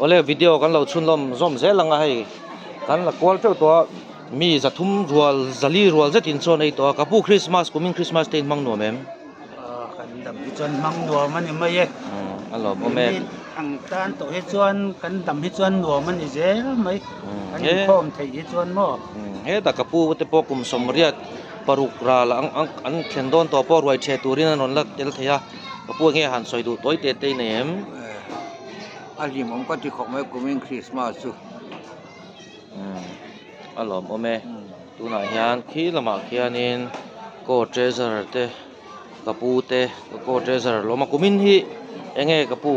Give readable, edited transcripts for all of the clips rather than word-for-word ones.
Awle video kan lo chhunlawm zawm zel ang a hei kan la kual teuh tawh a mi zathum rual zali rual zetin chuan ei tawh a ka pu Christmas kumin Christmas te in hmang nuam em? Aw kan dam hi chuan hmang nuam a ni mai e. A lawm awm e. Ang tan tawh hi chuan kan dam hi chuan nuam a ni zel mai. Kan inkhawm theih hi chuan maw. Hetah ka pu te pawh kum sawmriat paruk ral an thlen dawn tawh pawh ruai chhe turin an rawn la tel thei a. Ka pu enge han sawi duh tawi te te nei em? A hlimawm ka ti khawp mai kumin Christmas chu. A lawmawm e. Tunah hian khi lamah khianin co treasurer te ka pu te ka co treasurer lawm a kumin hi enge ka pu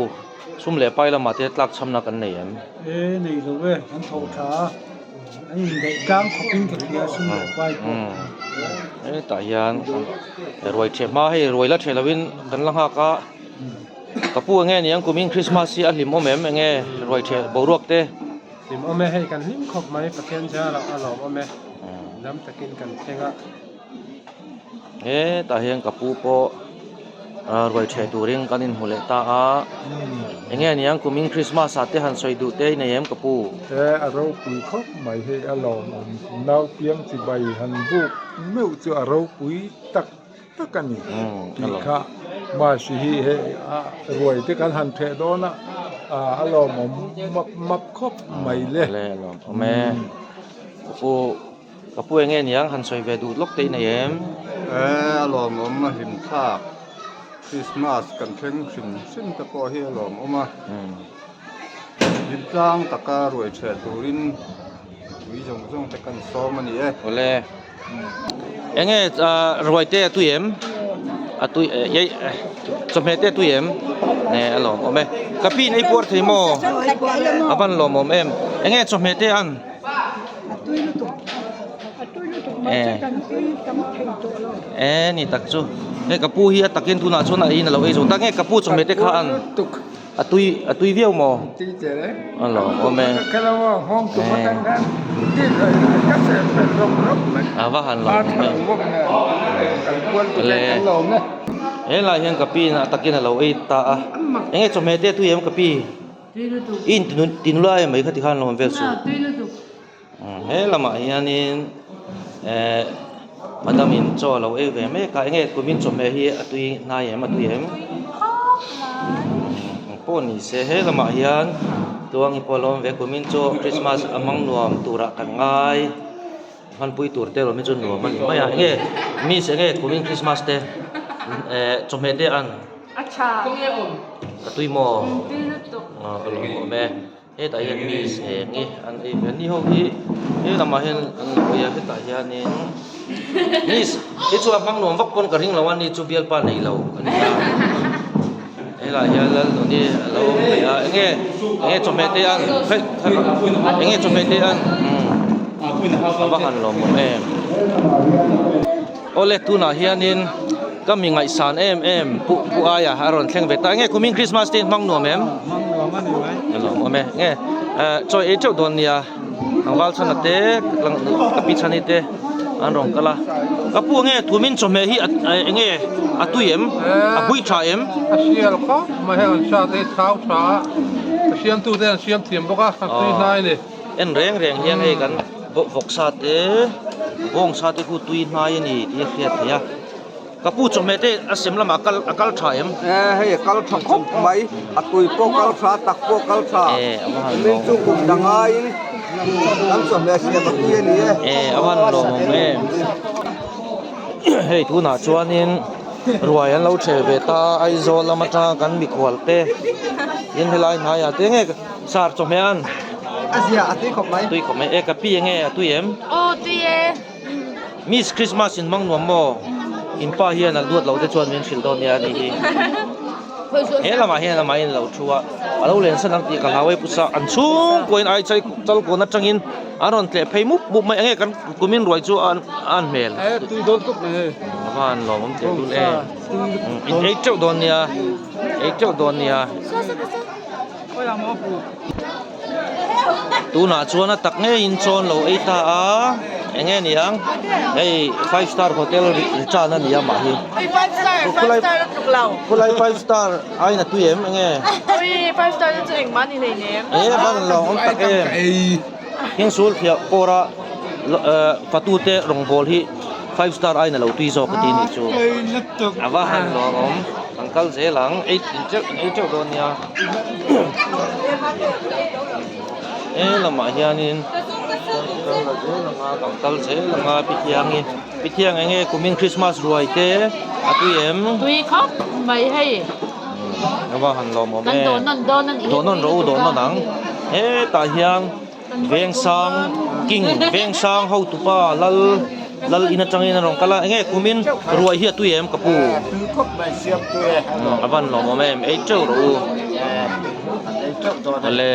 sum leh pai lamah te tlak chhamna kan nei em? E nei lo e an tho tha a an indaih tlang khawpin ka hria sum leh pai pawh. Hetah hian ruai ṭheh hma hei ruai la ṭheh lovin kan la nghak a ka pu enge niang kumin Christmas hi a hlim awm em enge ruai ṭheh boruak te. Hlim awm e hei kan hlim khawp mai Pathian zara a lawm awm e lam takin kan thleng a. Hetah hian ka pu pawh ruai ṭheh turin kan inhmu leh ta a enge aniang kumin Christmas ah te han sawi duh te i nei em ka pu? E a ropui khawp mai hei a lawmawm naupiang chibai han buk meuh chu a ropui tak tak a ni tih kha mahse hi hei a ruai te kan han ṭheh dawn a a lawmawm map map khawp mai le. Lawmawm e ka pu. Ka pu enge niang han sawi ve duh lawk te i nei em? E a lawmawm a hlim thlak Christmas kan thleng hrim hrim te pawh hi a lawmawm a hlim tlang taka ruai ṭheh turin mipui zawng zawng te kan sawm a ni e. Awle enge ruai te a tui em? A tui e chawhmeh te a tui em? Ne a lawmawm e ka pi in ei puar thei maw? A van lawmawm em enge chawhmeh te an? A tui lutuk a tui lutuk mahse kan tui tam thei tawh lo. E ni tak chu hei ka pu hi a takin tunah chuan a eiin a lo ei zo tak nge ka pu chawhmeh te kha an a tui a tui viau maw a lo awm e a va han lo awm e le helai hian ka pi in a takin a lo ei ta a enge chawhmeh te a tui em ka pi. I in tinula em mai kha tikhan lo awm vel chu he lamah hianin ehh madam in chaw a lo ei ve mek a enge kumin chawhmeh hi a tui hnai em a tui em pawh ni se he lamah hian tluangi pawh a lo awm ve kumin chaw christmas a hmang nuam turah kan ngai hmanpui tur te erawh hi chu nuam a ni mai a enge miss enge kumin christmas te ehh chawhmeh te an. A tha. A tui maw? Aw ka lawm awm e. Hetah hian miss eng hi an ei ve a ni ho hi he lamah hian an lo ei a hetah hianin miss hi chu a hmang nuam vak pawn ka ring lo a ni chu bialpa nei lo a ni a helaiah hian Lalnuni a lo awm ve a enge enge chawhmeh te an enge chawhmeh te an a va han lawm awm em. Awle tunah hianin ka mi ngaihsan em em pu pu aia a rawn thleng ve ta enge kumin Christmas te in hmang nuam em? Hmang nuam a ni mai. A lawm awm e nge eh chawi ei teuh dawn nia tlangval chhana te ka pi chhani te an rawn kal a ka pu enge tumin chawhmeh hi enge a tui em a hui tha em? A sial khawp mai heng an sa te hi chau tha a a siamtu te an siam thiam bawk a a tui hnai a ni. En reng reng hian hei kan vawksa te bawngsa te khu tui hnai a ni tih a hriat theih a ka pu chawhmeh te a sem lamah a kal a kal tha em e hei a kal tha khawp mai a tui pawh kal tha a tak pawh kal tha kumin chu kum dang aiin kan chawhmeh siam a tui a ni e e a van lawmawm em hei tunah chuanin ruai an lo ṭheh ve ta Aizawl lam atanga kan mikhual te tin helai hnaiah te nge Sar chawhmeh an. A zia a tui khawp mai. Tui khawp mai. E ka pi enge a tui em? Aw tui e. Miss Christmas in hmang nuam maw? In pa hian a duat lo te chuan min hrilh dawn nia ani hi. He lamah hian amah in lo thu a. A lo len san ang tih ka hlau e pusa an chhungkua in ai chai chal kawn atangin an rawn tleh phei mup mup mai. Enge kan kumin ruai chu an an hmel. E tui dawn khawp mai hei. A van lawmawm teh dul e. In ei teuh dawn nia. Ei teuh dawn nia. Tunah chuan a tak ngeiin chawn lo ei ta a eng nge ni ang hei five star hotel return a ni a mah hi. Khulai khulai five star aiin a tui em enge? E van lo awm tak em? Heng thiah pawra fatute rawngbawl hi five star aiin a lo tui zawk a ti nih chu. A va han lawmawm kan kal zel ang ei teuh ei teuh dawn nia. He lamah hianin kan la zel ang a kan kal zel ang a pi thiangi pi thiang eng nge kumin krismas ruai te a tui em? Tui khawp mai hei. A va han lawmawm em. Kan dawn nawn dawn a nih hi. Dawn nawn rawh u dawn nawn ang. Hetah hian Vengsang King Vengsang hotupa lal lal in atangin a rawn kal a eng nge kumin ruai hi a tui em ka pu? Tui khawp mai siam tui e. A van lawmawm em ei teuh rawh u. Ei teuh dawn e. Awle.